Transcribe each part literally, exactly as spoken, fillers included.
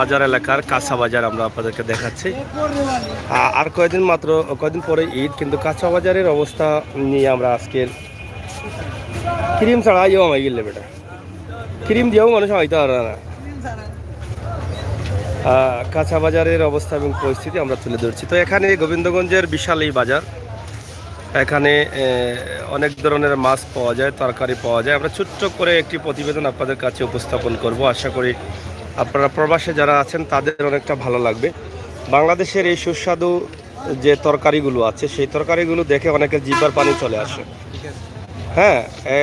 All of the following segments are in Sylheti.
বাজার এলাকার কাঁচা বাজার আমরা আপনাদেরকে দেখাচ্ছি। আ-, আর কয়দিন মাত্র, কয়দিন পরে ঈদ, কিন্তু কাঁচা বাজারের অবস্থা নিয়ে আমরা আজকের ক্রিম ছাড়া ইয়ে আমায় গেলে বেটা, ক্রিম দিয়েও মানুষ হইতে পারে না। আহ, কাঁচা বাজারের অবস্থা এবং পরিস্থিতি আমরা তুলে ধরছি। তো এখানে গোবিন্দগঞ্জের বিশাল এই বাজার, এখানে এ, অনেক ধরনের মাছ পাওয়া যায়, তরকারি পাওয়া যায়। আমরা ছোট্ট করে একটি প্রতিবেদন আপনাদের কাছে উপস্থাপন করব। আশা করি আপনারা প্রবাসে যারা আছেন তাদের অনেকটা ভালো লাগবে। বাংলাদেশের এই সুস্বাদু যে তরকারিগুলো আছে, সেই তরকারিগুলো দেখে অনেকের জিহ্বার পানি চলে আসে। হ্যাঁ,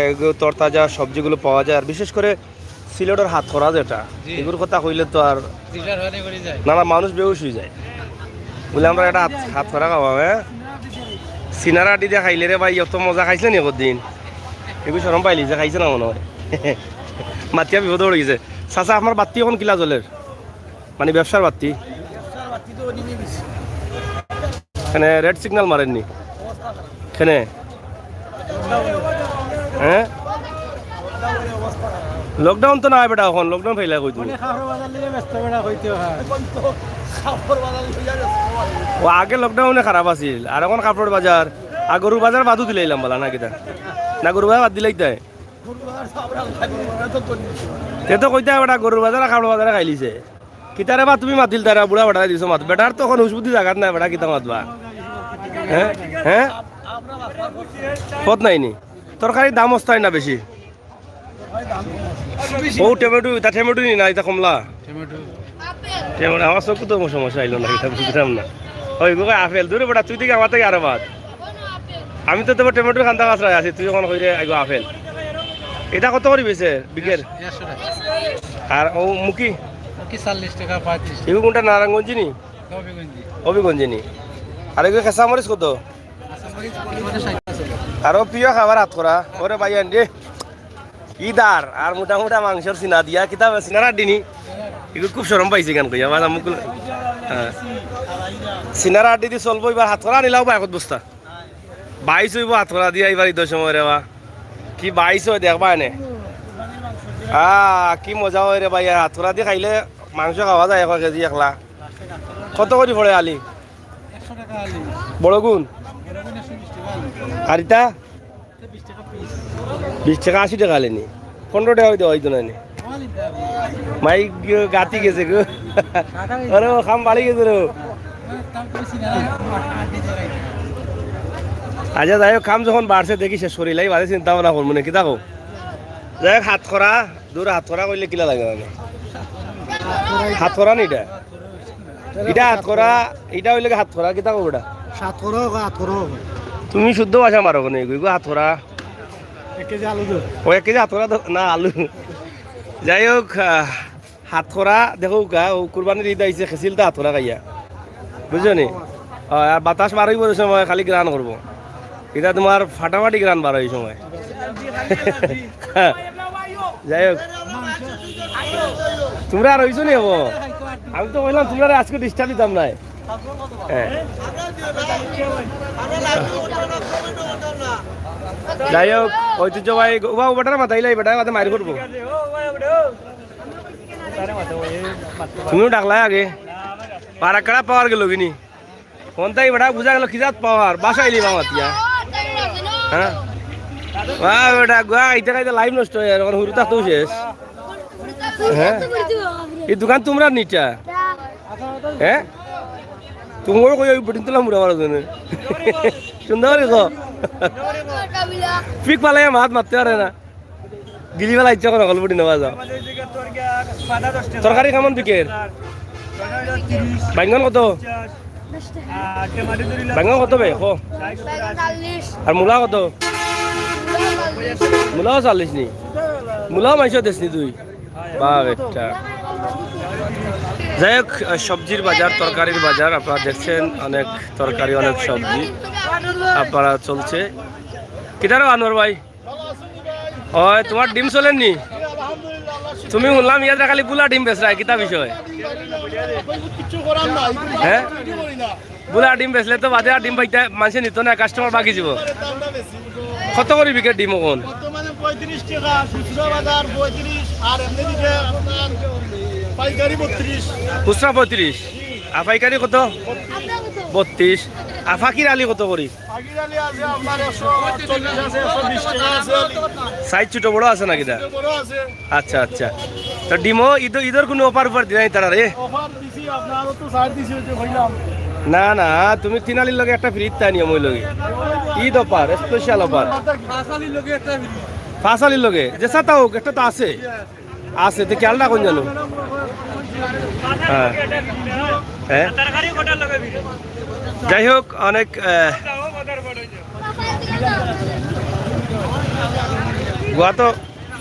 এগুলো তরতাজা সবজিগুলো পাওয়া যায়। আর বিশেষ করে সিলেটের হাতকরা যেটা, জি। এগুলোর কথা কইলে তো আর জিভে পানি পড়ি যায়। না, না, মানুষ বেহুশ হয়ে যায়। বলে, "আমরা একটা হাত, হাতকরা খাওয়া, হ্যাঁ?" সিনারা আড্ডি দিয়ে খাইলে রে ভাই, অত মজা খাইছে নি একদিন? এগুলো শরম পাইলি যে খাইছে না মনে হয়। মাতিয়া বিপদ পড়ে গেছে। চাচা, আপনার বাত্তি এখন কিলা জ্বলের? মানে ব্যবসার বাত্তি? এখানে রেড সিগন্যাল মারেননি? এখানে? হ্যাঁ? লকডাউন তো নাই বেটা, এখন লকডাউন ফাইলা কই তুমি? মানে কাপড় বাজার লইয়া ব্যস্ত বেটা কইতে হয়। ও আগে লকডাউনে খারাপ আছিল, আর এখন কাপড় বাজার, আর গরুর বাজার বাদও দিলাইলাম বলা না কিতা? না, গরুর বাজার বাদ দিলাই তাই? তে তো কইতে বেটা গরুর বাজার আর কাপড় বাজারে খাইলিছে। কিতারে বা তুমি মাতিল তারা বুড়া বেটারে দিছো মাত। বেটার তো এখন হুশ বুদ্ধি জাগাত নাই, বেটা কিতা মাতবা? হ্যাঁ? হ্যাঁ? পথ নাই নি? তরকারির দাম অস্তায় না বেশি? ও টমেটো, ইতা টমেটো নি না, ইতা কমলা? টমেটো। টমেটো, আমার চোখে তো সমস্যা আইলো না, ইতা বুঝলাম না। ওই গো আপেল, দূরে বেটা, তুই দিকে আমার থেকে আরো বাদ। আমি তো তোমার টমেটোর কান্দা কাছরায় আছি, তুই এখন কইরে আইগো আপেল। এটা কত করি বেচে বিকের? একশো টাকা। আর ও মুখি? মুখি চল্লিশ টাকা, পঁয়ত্রিশ টাকা। এগু কোনটা, নারায়ণগঞ্জি নি? হবিগঞ্জি। হবিগঞ্জি নি? আর এগু কাঁচা মরিচ কত? কাঁচা মরিচ পনেরো ষাট আছে। আরো প্রিয় খাবার হাতকরা। ওরে ভাই আন রে। ইদার আর মোটা মোটা মাংসর সিনা দিয়া, কিতা সিনার আড্ডি নি? এগু খুব শরম পাইছি গান কইয়া, বাস আমুক। হ্যাঁ। সিনার আড্ডি দি চলবো এবার, হাতকরা আনিলাও বা এক বস্তা। বাইশ হইব হাতকরা দিয়া এবার ঈদর সময় রে বা। কি বাইশ হয় দেখবা এনে। আহ, কি মজা হয় রে ভাই, আর হাতকরা দি খাইলে মাংস খাওয়া যায় এক কেজি একলা। কত করি পড়ে আলি? একশো টাকা আলি। বড় গুণ? বড় গুণ একশো বিশ টাকা আলি। আর ইতা? বিশ টাকা, আশি টাকা আলি নি? পনেরো টাকা হইতে হইতো না নি? মাই গো, গাতি গেছে গো। আরে ও খাম বাড়ি গেছে রে। আচ্ছা, যাই হোক, খাম যখন বাড়ছে, দেখি শেষ করি লাই, বাদে চিন্তা ভাবনা করবো না, কিতা কও? যাই হোক, হাতকরা, দূর হাতকরা কইলে কিলা লাগে মানে? হাতকরা নি এটা? এটা হাতকরা, এটা হইলে কি হাতকরা, কিতা কও এটা? সাতকরা হোক, আতকরা হোক। তুমি শুদ্ধ ভাষা মারো কেনে, এগু, এগু হাতকরা। এক কেজি আলু দে। ও এক কেজি হাতকরা তো, না আলু। যাই হোক, আহ, হাতকরা, দেখো কা, ও কুরবানির ঈদ আইছে, খেছিল তো হাতকরা খাইয়া। বুঝছো নি? হয়, আর বাতাস বার হইব যে সময় খালি গ্রান করবো। এটা তোমার ফাটাফাটি গ্রান বার হয় এই সময়। যাই হোক, তোমরা আর হইছো নি হবো? আমি তো কইলাম তোমরা আজকে ডিস্টার্ব দিতাম নাই। হ্যাঁ। যাই হোক, ঐতিহ্যবাহী গো-, উবা, উবাটারে মাতাইলাই, বেটা, মাতে মারি করবো। তুমিও ডাকলাই আগে। পারাকাড়া পাওয়ার গেল কিনি? কোনটাই বেটা বুঝা গেল কি জাত পাওয়ার? বাসায় লিবা মাতিয়া। হ্যাঁ? বাহ, বেটা, গুয়া, ইটা খাইতে লাইফ নষ্ট হয়ে যাবে, এখন হুরু থাকতেও শেষ। হ্যাঁ? এই দোকান তোমরা নিটা? হ্যাঁ? তুমিও কই ওই বেটিন তোলা মুড়া মারার জন্য? সুন্দর করি কও। পিক পালাই মাত মারতে পারে না। গিলি বেলা ইচ্ছা করে হকল বুটি নেওয়া যাও। তরকারি কেমন বিকের? বাইঙ্গন কত? বাইঙ্গন কত বে? কো। আর মূলা কত? মূলাও চল্লিশ নি? মূলাও মাইশো দেশ নি তুই? বাহ, একটা। যাই হোক, আহ, সবজির বাজার, তরকারির বাজার, আপনারা দেখছেন অনেক তরকারি, অনেক সবজি আপনারা চলছে। কিতারও আনোয়ার ভাই? ওই, তোমার ডিম চলেননি? তুমি শুনলাম ইয়াতে খালি বুলা ডিম বেচরায়, কিতা বিষয়? কিচ্ছু করার নাই। হ্যাঁ? বুলা ডিম বেচলে তো বাদে আর ডিম পাইতে মানষে নিত না, কাস্টমার বাকি যাব। কত করি বিকের ডিম এখন? বর্তমানে পঁয়ত্রিশ টাকা, খুচরা বাজার পঁয়ত্রিশ, আর এমনি দিকে আপনার পাইকারি বত্রিশ। খুচরা পঁয়ত্রিশ। আর পাইকারি কত? বত্রিশ। আর ফাকির আলি কত করি? ফাকির আলি আছে আপনার একশো আটচল্লিশ আছে, একশো বিশ টাকা আছে। সাইজ ছোট বড় আছে নাকি দা? বড় আছে। আচ্ছা, আচ্ছা। তো ডিমো ইদ, ইদর কুনু অফার অফার দিলাই তারা রে? অফার দিছি, আপনারও তো ছাড় দিছি, ওই যে কইলাম। না, না, তুমি তিন আলির লগে একটা ফ্রি দিতা নিয়ম অইলো গি। Eid offer, special offer. পাঁচ আলির লগে একটা ফ্রি। পাঁচ আলির লগে? যে সাতা হোক, একটা তো আছে। আছে, তো খেয়াল রাখুন জানো। হ্যাঁ। হ্যাঁ? যাই হোক, অনেক, আহ, গোয়া তো,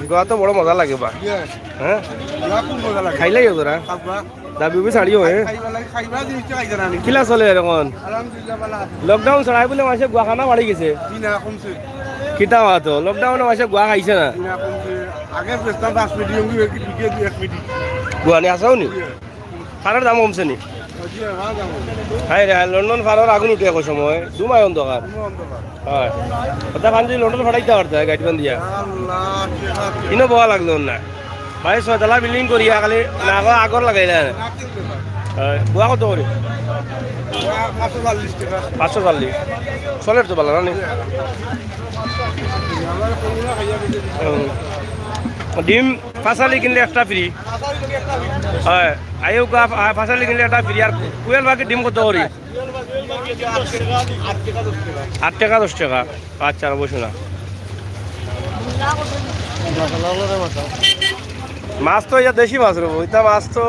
গোয়া তো বড় মজা লাগে বা। হ্যাঁ? গোয়া খুব মজা লাগে। খাইলাই হতো না? খাবা। দাবি উবি ছাড়িও, হ্যাঁ? খাইবা লাগে, খাইবা জিনিসটা খাইতে না নি। কিলা চলে এখন? আলহামদুলিল্লাহ, ভালো আছে। লকডাউন ছাড়াই বুলে মানষে গোয়া খানা বাড়ি গেছে। জি না, কমছে। কিতা মাতো? লকডাউনে মানষে গোয়া খাইছে না। জি না, কমছে। আগে বেচতাম পাঁচ মিনিট, ইয়ঙ্গি হয়ে কি বিকে দুই এক মিনিট। গোয়া নিয়ে আসাও নি? জি। ফারর দাম কমছে নি? জি, হ্যাঁ, দাম কমছে। হায় রে, হায়, লন্ডন ফারর আগুন উঠে এক সময়, ধুমায় অন্ধকার। ধুমায় অন্ধকার। হয়। কথা খান যদি লন্ডন ফাটাইতে পারতে, গাড়ি বান্ধিয়া। আল্লাহ, কি হাত। ইনো বওয়া লাগলো না। ভাই, ছয়তলা বিল্ডিং করিয়া খালি না, আগর লাগাইলে। হয়। গোয়া কত করি? গোয়া পাঁচশো চল্লিশ টাকা। পাঁচশো চল্লিশ। চলের তো ভালা না নি? হুম। ডিম পাঁচ আলি কিনলে একটা ফ্রি। হয়, আইও গা, আ, পাঁচ আলি কিনলে একটা ফ্রি। আর কোয়েল পাখির ডিম কত করি? আট টাকা দশ টাকা। আচ্ছা, আর বসো না। মাছ তো ইয়া দেশি মাছ রে, ইতা মাছ তো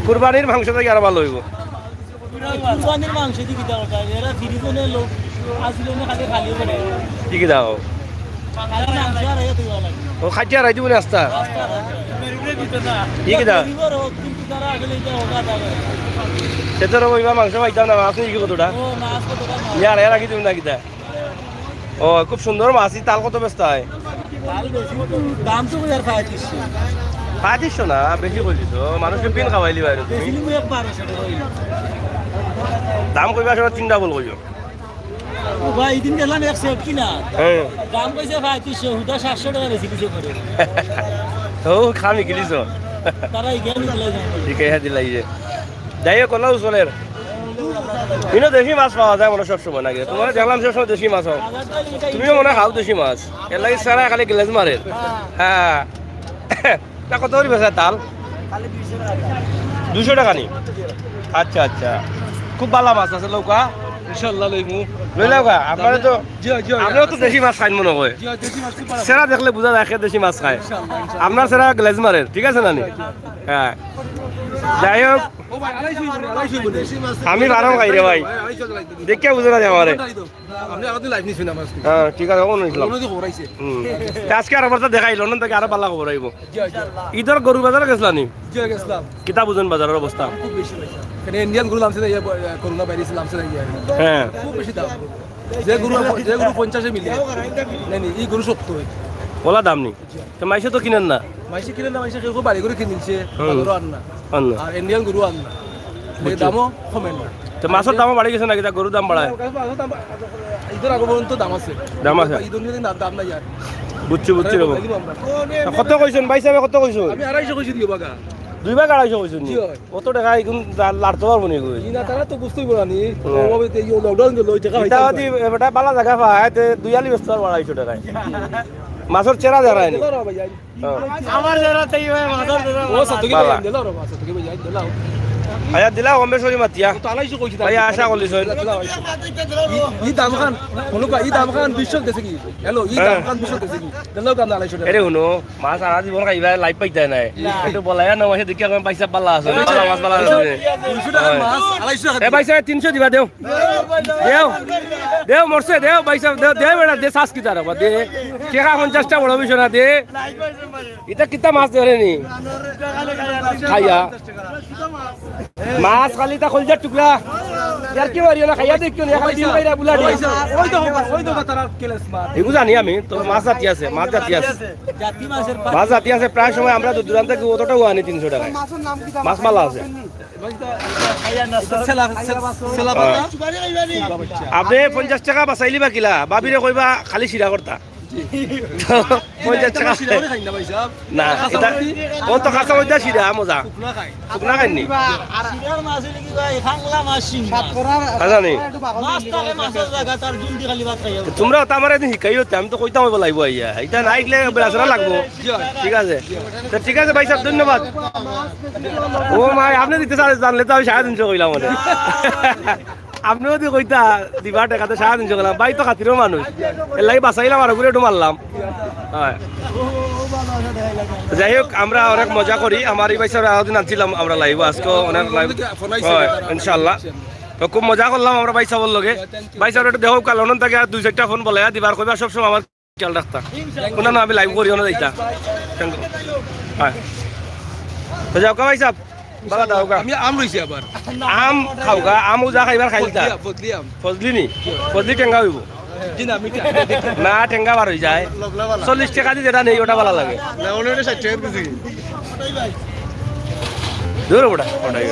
কুরবানির মাংস থাকি আরো ভালা অইবো। কুরবানির মাংস দি কিতা করতা? এরা ফ্রিজে নে লোক আসলে নে খালি খালি করে। কি কি দাও? খালি মাংস আর ইয়া দিবা লাগে। ও খাইতে আর আইতে বলে আস্তা। আস্তা আর আইতে। কি কি দাও? ডেলিভার হোক, কিন্তু তারা আগে লইতে হোক, আর দাও। সে তো রবো, এবার মাংস পাইতাম না, মাছ নিয়ে কি কতটা? ও, মাছ কতটা মাছ? ইয়ার, এর আগে তুমি না কিতা? ও, খুব সুন্দর মাছ। ই তাল কত বেচতা হয়? তাল বেশি, দাম তো বোধহয় পঁয়ত্রিশশো। পঁয়ত্রিশশো না, বেশি কইলি তো। মানুষকে পিন খাওয়াইলি বাইরে তুমি। বেশি নিবো এক বারোশো টাকা অইলো। দাম কইবা আসলে তিন ডাবল কইও। ও ভাই, এদিন গেলাম এক সেফ কিনা। হ্যাঁ। দাম কইছে পঁয়ত্রিশশো, হুদা সাতশো টাকা বেশি কিছু করে। তো খামি কিলিছো। তারা এগিয়ে নিয়ে দিলাই যাবে। ঠিক আছে, দিলাই যে। যাই হোক, কলাও চলের। ইনো দেশি মাছ পাওয়া যায় মনে হয় সবসময় নাকি? তোমার দেখলাম সবসময় দেশি মাছ হয়। তুমিও মনে হয় খাও দেশি মাছ। এর লাগি সারা খালি গ্লেজ মারে। হ্যাঁ। তা কত করি বেচা তাল? দুশো টাকা নি? আচ্ছা, আচ্ছা। খুব ভালা মাছ আছে, লউকা। ইনশাআল্লাহ লইমু। লইলাউকা? আপনারা তো, জি, জি, আমরাও তো দেশি মাছ খাই মনে হয়। জি, দেশি মাছ খুব ভালা। সেরা দেখলে বুঝা যায়, দেশি মাছ খায়। ইনশাআল্লাহ, ইনশাআল্লাহ। আপনার সেরা গ্লেজ মারে, ঠিক আছে না নি? হ্যাঁ। যাই হোক, ও ভাই, আড়াইশো অইবো, আড়াইশো অইবো। আমি বারো খাই রে ভাই। ভাই, আড়াইশো লাগবে। দেখিয়া বুঝো না রে আমারে। আপনি আগে লাইভ নিছেন আমার কাছ থেকে। হ্যাঁ, ঠিক আছে, অখন নিছিলাম। অন্য দিকে খবর আইছে। হুম। তা আজকে আরো বার্তা দেখাই, লন্ডন থাকি আরো ভালা খবর আইবো। জি, জি। ইদর গরু বাজারে গেছলা নি? জি, গেছলাম। কিতা বুঝইন বাজারর অবস্থা? খুব বেশি পয়সা। এখানে ইন্ডিয়ান গরু লামছে না, ইয়ে, করোনা ভাইরাস লামছে না, ইয়ে। হ্যাঁ। খুব বেশি দাম। যে গরু, যে গরু পঞ্চাশে মিলে, না, না, ই গরু সত্তর। ওলা দাম নি? তো মাইনষে তো কিনইন না। মাইনষে কিনে না, মাইনষে কেউ বাড়ি করে কিনছে, হুম। বাজারও আর না। আর না। আর ইন্ডিয়ান গরু আর না। এই বুঝছি। দামও কমে না। তো মাছর দামও বাড়ি গেছে নাকি? তা গরুর দাম বাড়ায়? মাছর দাম, ঈদের আগে পর্যন্ত দাম আছে। দাম আছে? ঈদের দিনে দাম, দাম নাই আর। বুঝছি, বুঝছি রে বাবা। তা কত কইছইন? ভাই সাহেব, কত কইছইন? আমি আড়াইশো কইছি দিও বাগা। দুই ভাগ আড়াইশো কইছইন নি? জি হয়। অত টেকা এখন লা-, লাড়তে পারবো নি কই? জি না, তারা তো বুঝতেই পারে নি। হ্যাঁ। ওভাবে তো এই lockdown গেল, ওই টাকা ইটা পাইতাম যদি পাই। এবারে ভালা জাগা পায়, তে দুই আলি বেচতে পারবো আড়াইশো টাকায়। মাছর চেরা দেখা যায় নি। দিলাও রে ভাই, আই। হ্যাঁ। আমার যারা তাই ভাই, মাথার যারা ও, সাত থেকে ভালা। ভাই, দিলাও রে, সাত থেকে ভাই, দিলাও। আচ্ছা, দিলাও, কম বেশ করি মাতিয়া। তো আড়াইশো কইছি, ভাই, আশা করলি, সই। দিলাও, আড়াইশো। ই, ই দাম খান, বলো ভাই, ই দাম খান দুইশো গেছে কি? হ্যালো, ই দাম হ্যাঁ। খান দুইশো গেছে কি? দিলাও দাম আড়াইশো টাকা। এরে হুনো, মাছ সারা জীবন খাইবা, লাইভ পাইতা নাই। না। একটু বলাইয়া না, মাসে দেখিয়া কম পয়সা ভালা আছে, ভালা মাছ ভালা আছে। দুইশো টাকা হয়। মাছ, আড়াইশো টাকা এ ভাই সাহেব, তিনশো দিবা, দেও। দেও। দেও, মরছে, দেও, ভাই সাহেব, দেও, দেও, বেটা, দে, শ্বাস কি তার, দে। টেকা পঞ্চাশটা বড় বিষয় না, দে। ইটা কিতা মাছ ধরে নি? খাইয়া। মাছ খালি তা কলিজার টুকরা। ইয়ার কি মারিও না, খাইয়া দেখিও না, খালি ডিম খাইরা বুলা ডিম। ওই তো, ওই তো, তারা কেলেস মাছ। এগু জানি আমি, তো মাছ জাতি আছে, মাছ জাতি আছে। জাতি মাছের পা- মাছ জাতি আছে, প্রায় সময় আমরা দূর দূরান্ত থেকে অতটাও আনি তিনশো টাকায়। মাছ ভালা আছে। সেলা, সেলা, সেলা পাতা। আপনি পঞ্চাশ টাকা বাঁচাইলি বা কিলা, ভাবিরে কইবা খালি শিরা করতা। তো পঞ্চাশ টেকা। না, ইটা অউ তো কাঁচা ময়দা শিরা মজা। শুকনা খাইন নি? শিরার মাছ অইলে কি ভাই, খাংলা মাছ শিং মাছ। খাইছো নি? মাছ থাকে মাছর জাগা, তার জুল দি খালি ভাত খাইয়া। তুমরা তো আমারে এদিন শিখাইও তে, আমি তো কইতাম অইবো লাইবো আইয়া। ইটা না শিখলে বেড়াছেড়া লাগবো। ঠিক আছে। তো ঠিক আছে ভাইসাব, ধন্যবাদ। ও মাই, আপনে দিতে চাইলে জানলে তো আমি সাড়ে তিনশো কইলাম অনে। আপনে যদি কইতা দিবা টেকা তে সাড়ে তিনশো কইলাম, ভাই তো খাতিরর মানুষ, এরলাগি বাচাইলাম আর অগুরে একটু মারলাম। অয়। যাই হোক, আমরা অনেক মজা করি। আমার ই ভাইসাবরে আরো দিন আনছিলাম আমরা লাইভো, আজকেও অনেক লাইভ। অয়, ইনশাআল্লাহ। তো খুব মজা করলাম আমরা ভাইসাবর লগে। ভাইসাবরে একটু দেখউক্কা, লন্ডন থাকি আর দুই চাইরটা ফোন বলাইয়া দিবা, আর কইবা সবসময় আমার খেয়াল রাখতা। কুনু না আমি লাইভ করি, অনো যাইতা। Thank you। অয়। তো যাউক্কা ভাইসাব, বালা থাকউক্কা। আমি আম লইছি আবার। আম খাউক্কা, আম উজা খাইবার খাইলতা। ফজলি আম, ফজলি আম। ফজলি নি? ফজলি টেঙ্গা অইবো। জি না, মিঠা। না, টেঙ্গা বার অইযায়। চল্লিশ টেকা দি যেটা নেই, ওটা বালা লাগে। না, অনে অনে ষাইট টেকা কেজি। দুরো বেটা, কটাই।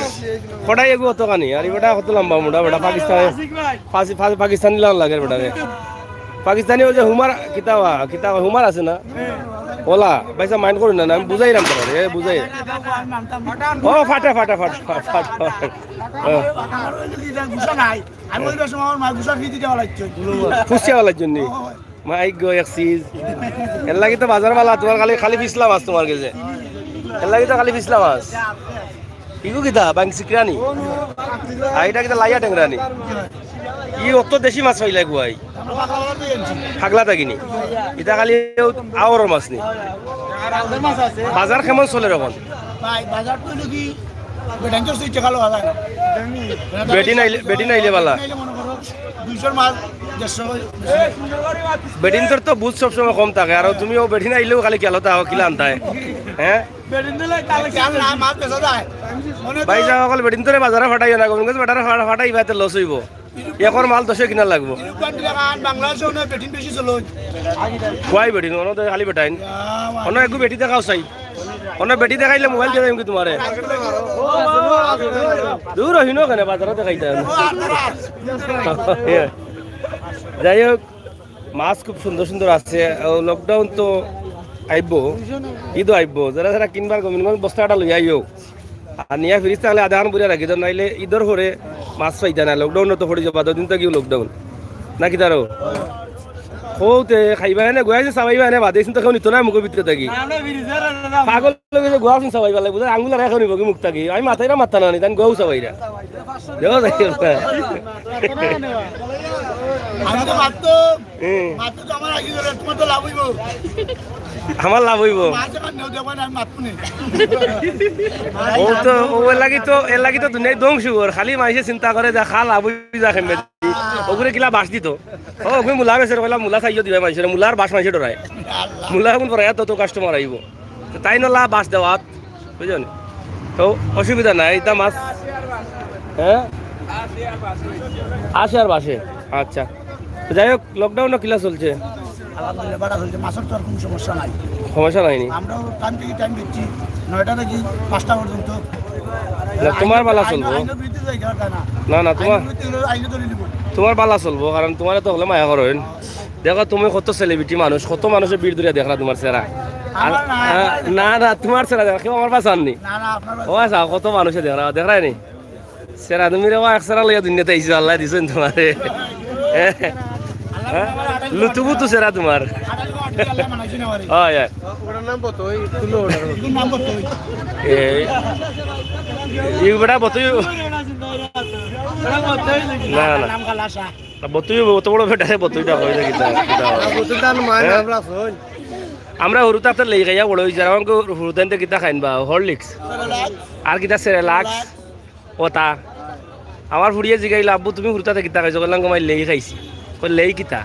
কটাই এগু অতখানি, আর ইবেটা কত লম্বা মুটা, বেটা পাকিস্তানি, পাকি-, পাকি-, পাকিস্তানি লাখান লাগের বেটারে। পাকিস্তানি অউ যে হুমার, কিতা বা, কিতা বা, হুমার আছে না? অলা, ভাইসাব mind করইন না, না, আমি বুঝাইরাম তো, এ বুঝাই। ও, ফাটা, ফাটা, ফাটা, ফাটা, ফাটা। ও। আমার অইলো কি, ইটা গুছা নাই। আমি অইবার সময় আমার মায় গুছা ফ্রি দিতে পারলাম। ফুসিয়া ফালাইছইন নি? ও, হয়। মাই গো, এক চিজ। এরলাগি তো বাজার বালা, তুমার খালি, খালি ফিছলা মাছ তুমার গেছে। এরলাগি তো খালি ফিছলা মাছ। ইগু কিতা? বাংসিকরা নি? আর ইটা কিতা লাইয়া টেংরা নি? ই অত দেশি মাছ পাইলা গুয়াই। ফাগলা থাকি নি? ইটা খালি আওরর মাছ নি? বাজার কেমন চলের অখন? ভাই, বাজার তো দেখি বেটাইন্তর সুইচে কালো বাজার। বেটিন আইলে, বেটিন আইলে বালা। বেটিন আইলে মনে করো দুইশোর মাল, দেড়শো। বেটিন্তর তো বুঝ সবসময় কম থাকে, আর তুমি অউ বেটিন আইলেও খালি খেলো তাও কিলা আনতায়, হ্যাঁ? বেটিন দিলে কালো খেয়াল না, মাল বেচা যায়। মনে তো ভাইসাব অকল বেটিন্তরে বাজারে ফাটাইও না, গোবিন্দগঞ্জ বেটারে ফা-, ফাটাইবা তে লস অইবো। একর মাল দশে কিনা লাগবো। ইউগান্ডা লাখান, বাংলাদেশে অনে বেটিন বেশি চলে। কই বেটিন? অনো তো খালি বেটাইন। ইয়া, অনো একগু বেটি দেখাও চাই। অনো বেটি দেখাইলে মোবাইল দিয়া দিমু তুমারে। দুরো হিনো কেনে বাজারে দেখাইতাম। যাই হোক, মাছ খুব সুন্দর সুন্দর আছে। ও, lockdown তো আইবো, ইদও আইবো। যেরা যেরা কিনবার গোবিন্দগঞ্জ বস্তা একটা লইয়া আইও। আর নিয়া ফ্রিজ থাকলে আধাখান ভরিয়া রাখি দেও, নাইলে ইদর পরে মাছ পাইতা না। Lockdown তো পড়ি যাবা, দুদিন থাকিউ lockdown। না কিতা রো? কও তে খাইবা এনে, গুয়াইছে চাবাইবা এনে, বাদে চিন্তা কেউ নিতো না মুখর ভিতরে থাকি। পাগল অই গেছে, গুয়া আছইন চাবাইবার লাগি, বুঝা আঙ্গুল আর এখন নিবো কি মুখ থাকি? আমি মাতাইরা মাততা না নি, তান গুয়াও চাবাইরা। দেখো, দেখো। আমি তো মাততো। হুম। মাততো তো আমার আগে ধরে, তোমার তো লাভ অইবো। আমার লাভ অইবো। মাছ যখন নেও দেখবা না, আমি মাতবো না। ও তো, ও এর লাগি তো, এর লাগি তো দুনিয়া ধ্বংস অর। খালি মাইনষে চিন্তা করে যে খা লাভ অই যা কেমনে। ওগুরে কিলা বাঁশ দিত। ও, ওগুরে মুলা বেচের, কইলা মুলা চাইও দিবা মাইনষরে, মুলার বাঁশ মাইনষে ডরায়। মুলা এখন পরে এত তো customer আইবো। তো তাইন অলা বাঁশ দেওয়াত, বুঝছো নি? তো অসুবিধা নাই, ইতা মাছ। হ্যাঁ? আশে আর বাসে। আচ্ছা। তো যাই হোক, lockdown কিলা চলছে? আলহামদুলিল্লাহ, বালা চলছে। মাছর তো আর কোনো সমস্যা নাই। সমস্যা নাই নি? আমরাও time থাকি time দিচ্ছি, নয়টা থাকি পাঁচটা পর্যন্ত। না, তোমার বালা আইন, চলবো। আইনর বিরুদ্ধে যাই, যাওয়া যায় না। না, না, তোমার, আইনর বিরুদ্ধে গেলে আইনে ধরে নিব। তোমার বালা চলবো, কারণ তোমারে তো হকলে মায়া করইন। দেখো, তুমি কত celebrity মানুষ, কত মানুষে ভিড় ধরিয়া দেখরা তোমার চেহারা। আমার না। আ, না, না, তোমার চেহারা দেখরা, কেউ আমার পাশে আর নি। না, না, আপনার ও আচ্ছা, কত মানুষে দেখরা, দেখরায় নি? চেহারা তুমি রে, ও এক চেহারা লইয়া দুনিয়াত আইছো, আল্লায় দিছইন তোমারে। হ্যাঁ? লুতুপুতু চেহারা তোমার। হয়, হয়। ওটার নাম কত? ওই তুলো ওটার। এই, এই বেটা বতই। না, না। বতই, অত বড় বেটারে বতইটা কই না কিতা, কিতা হয়? বতইটা আর মায় না, হ্যাঁ? আমরা হুরুতাইন লেই খাইয়া বড় অইছি, আর আমাকে হুরুতাইন্তে কিতা খাইন বা? Horlicks। আর কিতা Cerelac? ওটা। আমার ফুড়িয়ে জিগাইল, "আব্বু, তুমি হুরুতাইন্তে কিতা খাইছো?" কইলাম, "গো মাই, লেই খাইছি।" কই, "লেই কিতা?"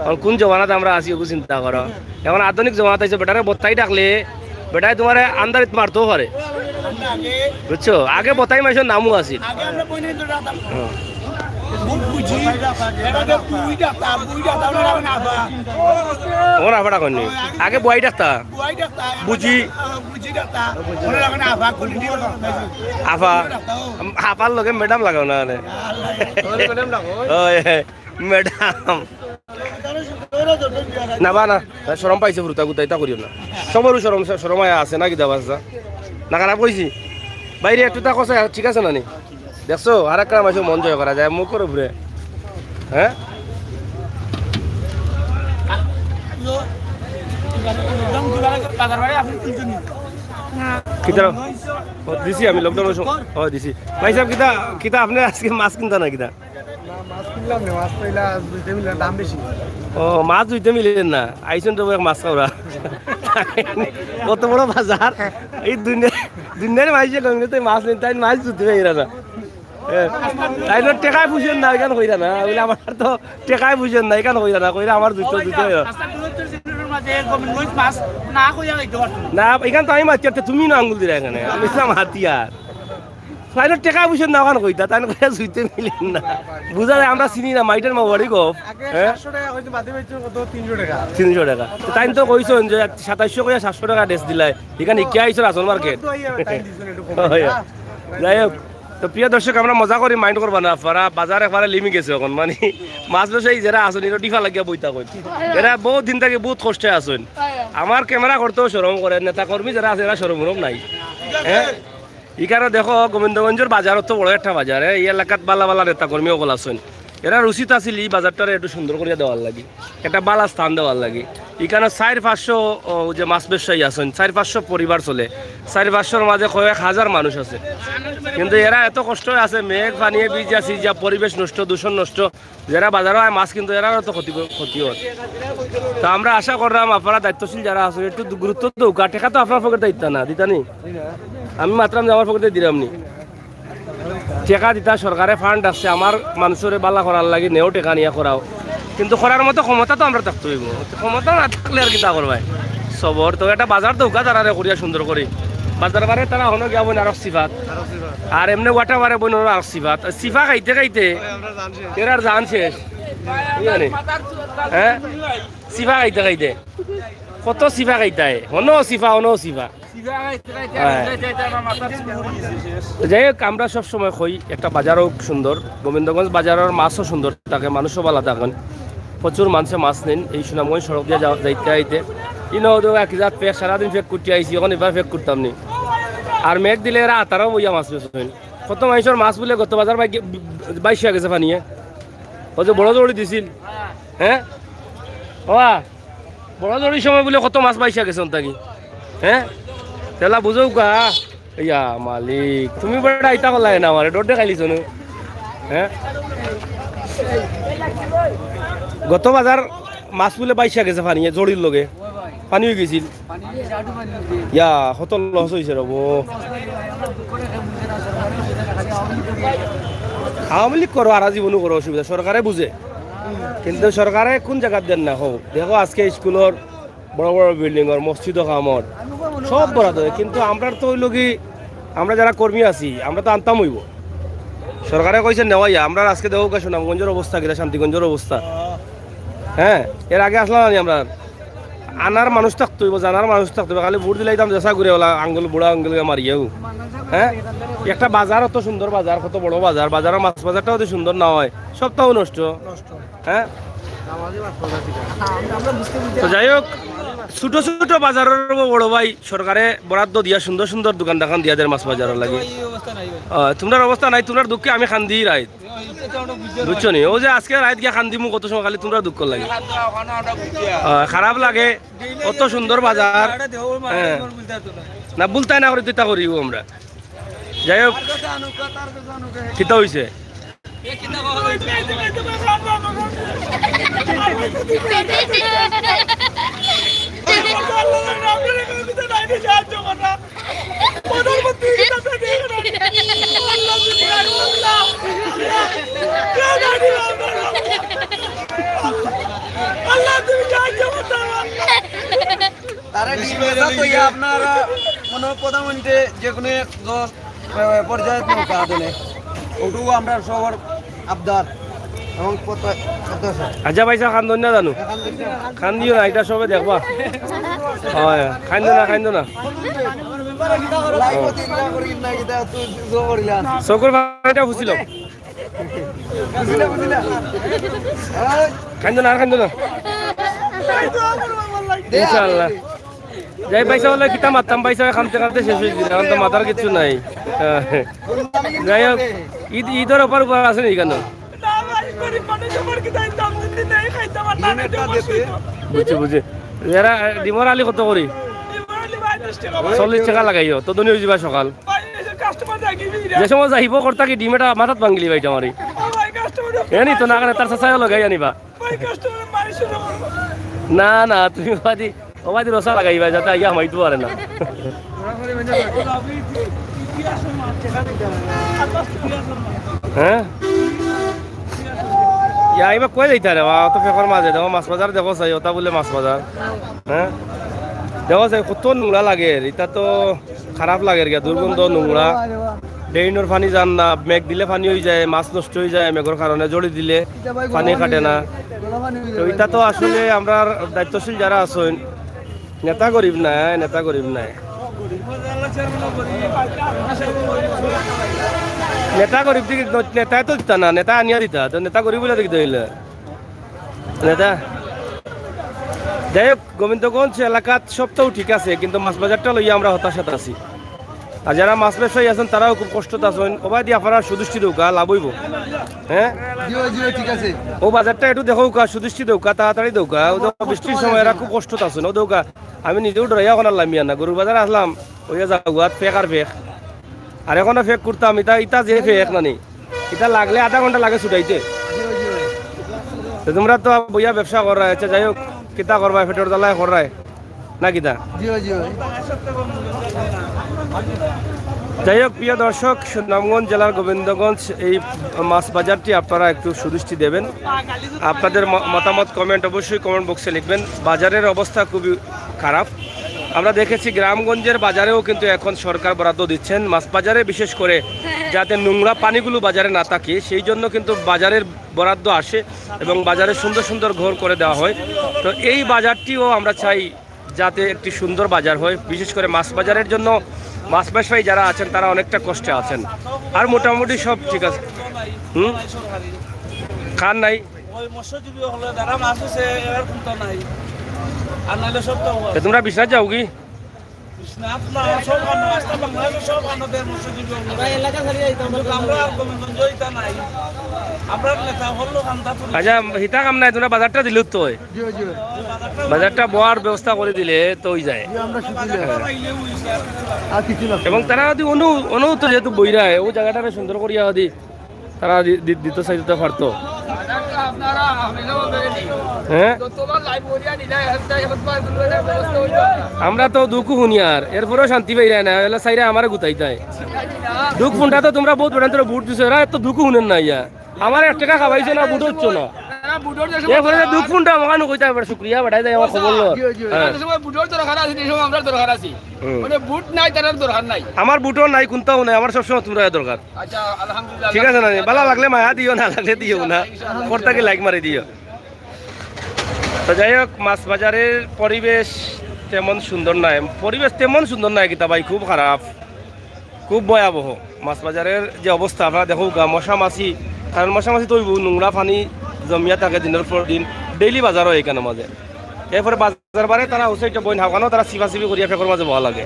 এখন কোন জমানাত আমরা আছি, ওগু চিন্তা করো। এখন আধুনিক জমানাত আইছো, বেটারে বত্তাই ডাকলে, বেটায় তোমারে আন্দারিত মারতেও পারে। বুঝছো? আগে বত্তাই মাইনষর নামও আছিল। হ্যাঁ। ওরা ফাটা কইনি। আগে বয়াই ডাকতা। বুঝি। আফা। আফার লগে ম্যাডাম লাগাও না, মানে। ওই, ম্যাডাম। না বা না, শরম পাইছে ফুরুতা গুতা, ইতা করিও না। সবরও শরম, শরম আয়া আছে না কিতা বাচ্চা? না খারাপ কইছি? বাইরে একটু তা কষা ঠিক আছে না নি? দেখছো? আর একটা মাসে মন জয় করা যায় মুখর উপরে। হ্যাঁ? কিতা? ও, দিছি আমি লকডাউনর সময়। ও, দিছি। ভাই সাহেব, কিতা, কিতা আপনে আজকে মাছ কিনতা না কিতা? না, মাছ কিনলাম না, মাছ তো ইলা দুইটা মিলে দাম বেশি। ও, মাছ দুইটা মিলে না, আইছইন তো এক মাছ খাওরা। কত বড় বাজার, এই দুনিয়া, দুনিয়ার মাইনষে কইলে তো মাছ নেই, তাই মাছ ধরতে পাইরা না। এ, তাই তো টেকায় পুষের না, ইখান কইরা না, বলে আমার তো টেকায় পুষের না, ইখান কইরা না, কইরা আমার দুইটা দুইটা। না, ইখান তো আমি মাতি, তুমি না আঙ্গুল দিলা ইখানে, আমি ইসলাম হাতিয়ার। তাইন টেকা পয়সা না অখান কইতা, তাইন কইয়া জুইতে মিলেন না। বুঝা যায় আমরা চিনি না, মাইটের মা বড়ি গপ। আগে হ্যাঁ? সাতশো টাকা কইতে বাদে পাইছো কত? তিনশো টাকা। তিনশো টাকা। তো তাইন তো কইছইন যে সাতাইশশো কইয়া সাতশো টাকা ড্রেস দিলাই। ইখান ইকিয়া আইছো রাসন মার্কেট। তো এই টাইম দিছইন একটু কম। হয়। হ্যাঁ। যাই হোক, তো প্রিয় দর্শক, আমরা মজা করি, মাইন্ড করবা না। আপনারা বাজার একবারে লিমি গেছে অখন, মানে মাছ ব্যবসায়ী যেরা আছইন, এরা ডিফা লাগিয়া বইতা কই। এরা বহুত দিন থাকি বহুত কষ্টে আছইন। আমার ক্যামেরা করতেও শরম করে, নেতা কর্মী যেরা আছে, এরা শরম উরম নাই। হ্যাঁ? ইখানো দেখো, গোবিন্দগঞ্জর বাজার অত বড় একটা বাজার, হ্যাঁ? এই এলাকাত বালা বালা নেতা কর্মী অকল আছইন। এরার উচিত আছিল ই বাজারটারে একটু সুন্দর করিয়া দেওয়ার লাগি, একটা বালা স্থান দেওয়ার লাগি। ইখানো চাইর পাঁচশো, ও, যে মাছ ব্যবসায়ী আছইন, চাইর পাঁচশো পরিবার চলে, চাইর পাঁচশোর মাঝে কয়েক হাজার মানুষ আছে, কিন্তু এরা এত কষ্ট আছে, মেঘ পানিয়ে ভিজা সিজা, পরিবেশ নষ্ট, দূষণ নষ্ট। যেরা বাজারো আয় মাছ কিনতো, এরারও তো ক্ষতি, ক্ষতি অর। তো আমরা আশা কররাম আপনারা দায়িত্বশীল যেরা আছইন একটু গুরুত্ব দেউক্কা। টেকা তো আপনার পকেটে দিতা না, দিতা নি? আমি মাতরাম যে আমার পকেটে দিরাম নি। টেকা দিতা, সরকারে ফান্ড আছে, আমার মানষরে বালা করার লাগি নেও টেকা নিয়া করাও, কিন্তু করার মতো ক্ষমতা তো আমরার থাকতে অইবো। ক্ষমতা না থাকলে আর কিতা করবায়? সবর তো একটা বাজার দেউক্কা তারারে করিয়া সুন্দর করি। বাজার বারে তারা অনো গিয়া বইন আরক সিফাত, আর এমনে ওয়াটা বারে বইন আরক সিফাত। সিফা খাইতে খাইতে এরার জান শেষ। বুঝলে নি? হ্যাঁ, সিফা খাইতে খাইতে কত সিফা খাইতায়, অনো সিফা, অনো সিফা। হ্যাঁ। তো যাই হোক, আমরা সব সময় কই একটা বাজার অউক সুন্দর, গোবিন্দগঞ্জ বাজারর মাছও সুন্দর থাকে, মানুষও বালা থাকইন, প্রচুর মানষে মাছ নেইন। এই সুনামগঞ্জ সড়ক দিয়া যাওয়া, যাইতে আইতে ইনো তো এক জাত প্যাক, সারাদিন প্যাক করতে আইছি, অখন ইবার প্যাক করতাম নি। আর মেঘ দিলে এরা আতারাও বইয়া মাছ বেচইন। কত মানষর মাছ বুলে গত বাজার বাইশা গেছে পানিয়ে। অউ যে বড় জড়ি দিছিল, হ্যাঁ? ওয়া, বড় জড়ির সময় বুলে কত মাছ বাইশা গেছে অন থাকি, হ্যাঁ? তেলা বুঝউক্কা। ইয়া মালিক, তুমি বেটা ইতা করলায় না, আমারে ডর দেখাইলিছো নু, হ্যাঁ? গত বাজার মাছ বুলে বাইশা গেছে পানিয়ে, জড়ির লগে পানি অইগেছিল। ইয়া, কত লস অইছে রে বা। আওয়ামী লীগ করো, আর জীবনও করো, অসুবিধা, সরকারে বুঝে। কিন্তু সরকারে কুন জাগাত দেইন না, কও। দেখো, আজকে স্কুলর বড় বড় বিল্ডিংর, মসজিদর কামর সব বরাদ্দ অয়, কিন্তু আমরার তো অইলো কি, আমরা যেরা কর্মী আছি, আমরা তো আনতাম অইবো। সরকারে কইছে নেওয়াইয়া, আমরার আজকে দেখউক্কা সুনামগঞ্জর অবস্থা কিতা, শান্তিগঞ্জর অবস্থা। হ্যাঁ, এর আগে আছলা না নি আমরার? আনার মানুষ থাকতো অইবো, জানার মানুষ থাকতো অইবো, খালি ভোট দিলাইতাম যেসা ঘুরে ওলা আঙ্গুল, বুড়া আঙ্গুল মারিয়াও। হ্যাঁ, একটা বাজার, অত সুন্দর বাজার, কত বড় বাজার, বাজারর মাছ বাজারটাও যদি সুন্দর না অয়, সবটাউ নষ্ট। হ্যাঁ? তো যাই হোক, ছোট ছোট বাজারর বড় ভাই সরকারে বরাদ্দ দিয়া সুন্দর সুন্দর দোকান দাকান দিয়া দের মাছ বাজারর লাগি। আহ, তুমরার অবস্থা নাই, তুমরার দুঃখে আমি কান্দি রাইত। বুঝছো নি? অউ যে আজকে রাইত গিয়া কান্দিমু কত সময়, খালি তুমরার দুঃখর লাগি। আহ, খারাপ লাগে, অত সুন্দর বাজার। হ্যাঁ। না, বুলতায় না করি, তুই তা করিও আমরা। যাই হোক, কিতা অইছে? তারা ডিম বেচা তো ইয়া আপনারা মনে হয় প্রধানমন্ত্রী যে কোনো এক দশ, আহ, পর্যায়ে নৌকা দেনে। ওটুকু আমরা সবার আবদার এবং প্রত্যাশা। আচ্ছা ভাই সাহেব, কান্দন না জানো? কান্দিও না, ইটা সবে দেখবা। হয়, কান্দো না, কান্দো না। লাইভ দিন না করি না, এটা তুই জোর করিলা। চকুর পানিটা ফুছিল। বুঝিলা, বুঝিলা। কান্দো না, আর কান্দো না। ইনশাআল্লাহ। যাই পয়সা অইলে কিতা মাততাম, পয়সা কামতে কামতে শেষ অইছে, অখন তো মাতার কিচ্ছু নাই। হ্যাঁ। যাই হোক, ঈদ, ঈদর অফার উপর আছে নি কেন? না ভাই, গরিব মানুষ, আমার কি দাম দিতে নাই, খাইতে আমার না, না, না, না, না। বুঝছি, বুঝছি। এরা ডিমর আলি কত করি? ডিমর আলি ভাই দশ টাকা ভাই। চল্লিশ টাকা লাগাইও, তো ধনী অইযিবা সকাল। ভাই, এই যে কাস্টমার দেখি, যে সময় যাইব কর্তা কি ডিম এটা মাথাত ভাঙিলি ভাই আমারই। ও ভাই, কাস্টমার এনি তো না করে তার চাচাইও লাগাই আনিবা। ভাই, কাস্টমার মারি শুরু করবো। না, না, তুমি বাদি, ও বাদি রসা লাগাইবা, যাতে আইয়া হামাইতে পারে না। হ্যাঁ? ইয়া, এবার কই যাইতা রে বা? অত ফেকর মাঝে দেখো, মাছ বাজার দেখো চাই, ওটা বলে মাছ বাজার। হ্যাঁ? দেখো চাই, কত নোংরা লাগে। এটা তো খারাপ লাগে গিয়া, দুর্গন্ধ, নোংরা। ড্রেইনর পানি যার না, মেঘ দিলে পানি অইযায়, মাছ নষ্ট অইযায় মেঘর কারণে, জড়ি দিলে পানি কাটে না। তো এটা তো আসলে আমরার দায়িত্বশীল যারা আছইন, নেতা গরিব নায়, নেতা গরিব নায়। নেতা গরিব দিকে, নেতায় তো দিতা না, নেতা আনিয়া দিতা, তো নেতা গরিব বলে দিকে দিলে। নেতা, যাই হোক, গোবিন্দগঞ্জ এলাকাত সবটাও ঠিক আছে, কিন্তু মাছ বাজারটা লইয়া আমরা হতাশাত আছি। আর যারা মাছ ব্যবসায়ী আছইন, তারাও খুব কষ্টত আছইন। ওবায়দি আপনারা সুদৃষ্টি দেউক্কা, লাভ অইবো। হ্যাঁ? জি ভাই, জি ভাই, ঠিক আছে। ও বাজারটা একটু দেখউক্কা, সুদৃষ্টি দেউক্কা, তাড়াতাড়ি দেউক্কা। ও তো বৃষ্টির সময় এরা খুব কষ্টত আছইন, ও দেউক্কা। আমি নিজেও ডরাইয়া অখন আর লামিয়া না, গরুর বাজার আছলাম, অইয়া যাউক্কা, ফেক আর ফেক। আর অখনো ফেক করতাম, ইটা, ইটা যে ফেক নানি, ইটা লাগলে আধা ঘন্টা লাগে ছুটাইতে। তো তোমরা তো বইয়া ব্যবসা কররায়, আচ্ছা যাই হোক, কিতা করবায়, পেটর জ্বালায় কররায়, না কিতা? জি ভাই, জি ভাই। যাই হোক, প্রিয় দর্শক, সুনামগঞ্জ জেলার গোবিন্দগঞ্জ এই মাছ বাজারটি আপনারা একটু সুদৃষ্টি দেবেন। আপনাদের ম-, মতামত কমেন্ট, অবশ্যই কমেন্ট বক্সে লিখবেন। বাজারের অবস্থা খুবই খারাপ। আমরা দেখেছি গ্রামগঞ্জের বাজারেও কিন্তু এখন সরকার বরাদ্দ দিচ্ছেন মাছ বাজারে, বিশেষ করে যাতে নোংরা পানিগুলো বাজারে না থাকে, সেই জন্য কিন্তু বাজারের বরাদ্দ আসে এবং বাজারে সুন্দর সুন্দর ঘর করে দেওয়া হয়। তো এই বাজারটিও আমরা চাই যাতে একটি সুন্দর বাজার হয়, বিশেষ করে মাছ বাজারের জন্য। মাছ ব্যবসায়ী যারা আছেন, তারা অনেকটা কষ্টে আছেন। আর মোটামুটি সব ঠিক আছে। হুম? খান নাই? ওই মৎস্যজীবী হলে যারা মাছ আছে, এরার কুন্তা নাই। আর নাইলে সব তো তা তোমরা বিশ্বনাথ যাওগি? বিশ্বনাথ না, সব খানো, আস্তা বাংলাদেশে সব খানো দের মৎস্যজীবী হলে। আমরা এলাকা ছাড়িয়ে যাইতাম। কিন্তু আমরা আর গোবিন্দগঞ্জ যাইতা নাই। আমরা নেতা হলো কান্দা তুলি। আচ্ছা, হিতা কাম নাই, তোমরা বাজারটা দিলে তো অয়। জি, জি। বাজারটা বওয়ার ব্যবস্থা করি দিলে তো অইযায়। জি, আমরা শুধু বাজারটা পাইলে অইছে। আর কিছু লাগবে এবং না। তারা যদি অনু-, অনু তো যেহেতু বইরায়, ও জাগাটারে সুন্দর করিয়া যদি তারা দি-, দি-, দিত চাইতো তো পারতো। হ্যাঁ? আমরা তো দুঃখ হুনিয়ার, এরপরেও শান্তি পাইরায় না, অইলে চাইরা আমারে গুতাইতায়। দুঃখ হুনরা তো তোমরা বহুত বেটান্তরে ভোট দিছো, এরা এত দুঃখ হুনইন না ইয়া। আমার এক টেকা খাবাইছো না, ভোট অইছো না। এরপরে যে দুঃখ হুনরা আমাকে নু কইতা পারে, শুক্রিয়া, বেটায় দেয় আমার খবর লো। জি, জি। হ্যাঁ। সময় ভোটর দরকার আছে, যে সময় আমরা দরকার আছি। হুম। মানে ভোট নাই, তারার দরকার নাই। আমার ভোটও নাই, কুন্তাও নাই, আমার সবসময় তোমরা দরকার। আচ্ছা, আলহামদুলিল্লাহ। ঠিক আছে না? ভালা লাগলে মায়া দিও, না লাগলে দিও না। ইনশাআল্লাহ, ইনশাআল্লাহ। পর থাকি লাইক মারি দিও। তো যাই হোক, মাছ বাজারের পরিবেশ তেমন সুন্দর নায়, পরিবেশ তেমন সুন্দর নায় কিতা ভাই, খুব খারাপ, খুব ভয়াবহ। মাছ বাজারের যে অবস্থা আপনারা দেখউক্কা, মশা মাছি, কারণ মশা মাছি তো অইবো, নোংরা পানি জমিয়া থাকে দিনর পর দিন, ডেইলি বাজার অয় ইখানর মাঝে। এরপরে বাজার বারে তারা হুসাইটা বইন হাওকানো, তারা চিপাচিপি করিয়া ফেকর মাঝে বওয়া লাগে।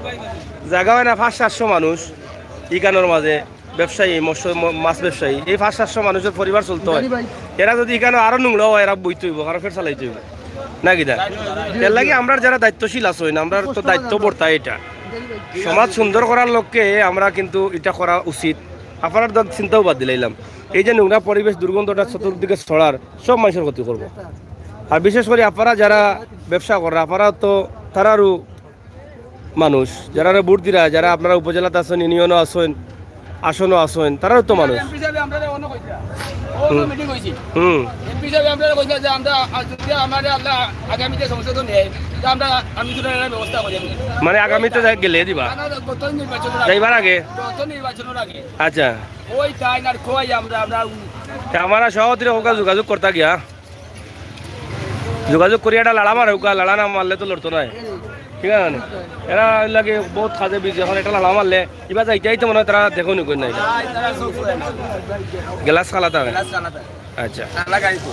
জাগা অয় না পাঁচ সাতশো মানুষ ইখানর মাঝে, ব্যবসায়ী, মৎস্য, ম-, মাছ ব্যবসায়ী, এই পাঁচ সাতশো মানুষর পরিবার চলতো অয়। এরা যদি ইখানো আরো নোংরা অয়, এরা বইতে অইবো, কারণ পেট চালাইতে অইবো। না কিতা? এর লাগি আমরার যারা দায়িত্বশীল আছইন, আমরার তো দায়িত্ব বর্তায় এটা। সমাজ সুন্দর করার লক্ষ্যে আমরা কিন্তু এটা করা উচিত। আপনারার দল চিন্তাও বাদ দিলাইলাম। এই যে নোংরা পরিবেশ, দুর্গন্ধটা চতুর্দিকে ছড়ার, সব মানুষর ক্ষতি করবো। আর বিশেষ করি আপনারা যারা ব্যবসা কররা, আপনারা তো তারারও মানুষ, যারারে ভোট দিরা, যারা আপনারা উপজেলাত আছইন, ইউনিয়নো আছইন, আসনো আছইন, তারারও তো মানুষ। এমপি সাহেব আমরারে অন্য কইতা। অন্য হুম। মিটিং অইছে। হুম। এমপি সাহেব আমরারে কইতা যে আমরা, আ, যদি আমারে আল্লাহ আগামীতে সংসদে নেয়, তা আমরা, আমি তো এর ব্যবস্থা করি। মানে আগামীতে যা-, গেলে দিবা? না, না, গত নির্বাচনের আগে। যাইবার আগে? গত নির্বাচনের আগে। আচ্ছা। ওই তাই না, কই আমরা, আমরা তা আমরা সভাপতির সঙ্গে যোগাযোগ করতা গিয়া। যোগাযোগ করি একটা লাড়া মারে, উকা লাড়া না মারলে তো লড়তো নায়, ঠিক আছে নি? এরা এর লাগি বহুত কাজে বিজি, এখন একটা লাড়া মারলে ইবা যাইতে যাইতে মনে হয় তারা দেখো নি কই নাই। গ্লাস খালা থাকে। আচ্ছা। কালা গাড়ি তো।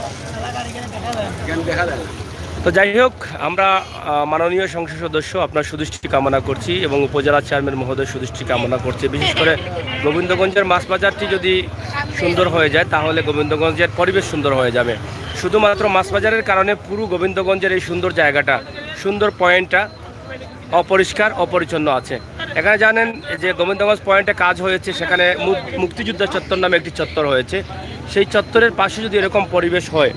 কেন দেখা যায় না? তো যাই হোক, আমরা আহ, মাননীয় সংসদ সদস্য আপনার সুদৃষ্টি কামনা করছি এবং উপজেলা চেয়ারম্যান মহোদয় সুদৃষ্টি কামনা করছি। বিশেষ করে গোবিন্দগঞ্জের মাছ বাজারটি যদি সুন্দর হয়ে যায়, তাহলে গোবিন্দগঞ্জের পরিবেশ সুন্দর হয়ে যাবে। শুধুমাত্র মাছ বাজারের কারণে পুরো গোবিন্দগঞ্জের এই সুন্দর জায়গাটা, সুন্দর পয়েন্টটা অপরিষ্কার, অপরিচ্ছন্ন আছে। এখানে জানেন যে গোবিন্দগঞ্জ পয়েন্টে কাজ হয়েছে, সেখানে মু- মুক্তিযোদ্ধা চত্বর নামে একটি চত্বর হয়েছে। সেই চত্বরের পাশে যদি এরকম পরিবেশ হয়,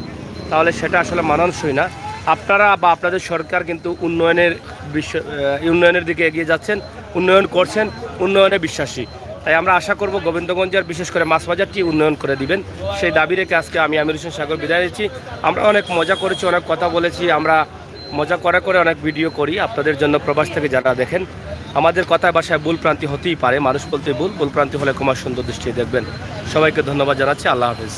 তাহলে সেটা আসলে মানানসই না। আপনারা বা আপনাদের সরকার কিন্তু উন্নয়নের বিশ্ব আহ, উন্নয়নের দিকে এগিয়ে যাচ্ছেন, উন্নয়ন করছেন, উন্নয়নে বিশ্বাসী। তাই আমরা আশা করব গোবিন্দগঞ্জের, বিশেষ করে মাছ বাজারটি উন্নয়ন করে দিবেন, সেই দাবি রেখে আজকে আমি আমির হোসেন সাগর বিদায় নিচ্ছি। আমরা অনেক মজা করেছি, অনেক কথা বলেছি, আমরা মজা করে করে অনেক ভিডিও করি আপনাদের জন্য, প্রবাস থেকে যারা দেখেন। আমাদের কথায় ভাষায় ভুল ভ্রান্তি হতেই পারে, মানুষ বলতে ভুল, ভুল ভ্রান্তি হলে ক্ষমা সুন্দর দৃষ্টিতে দেখবেন। সবাইকে ধন্যবাদ জানাচ্ছি, আল্লাহ হাফেজ।